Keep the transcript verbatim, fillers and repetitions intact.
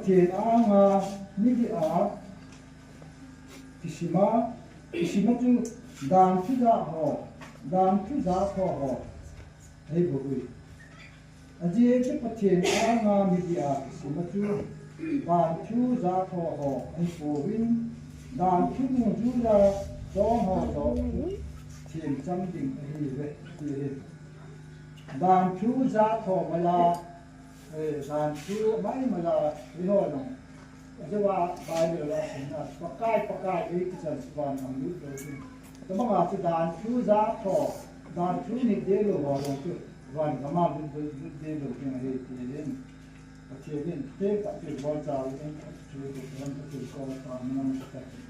Pathen anga midih a kisima, kisima chu dan thu ja ho, dan thu ja tho ho ahi bou ui. Ajeh chu Pathen anga midih a kisima chu dan thu ja tho ho ahi pouvin, dan thu dungjuiya chon ho joh chu themchang ding ahiuve, ti ahi. Dan thu ja tho maiya, eh, dan thu mai maiya, eiho jong. Ajeh a Bible a simna, Pakai, Pakai, ei kichan chu van gam lut lou ding. Tabanga chu dan thu ja tho, dan thu nit deh lou ho jong chu van gam a lut, lut, lut deh lou ding ahi, ti ahin. Pathen in, te Pathen bol cha lut ding, chu chu lam Pathen ko ta, nam ta.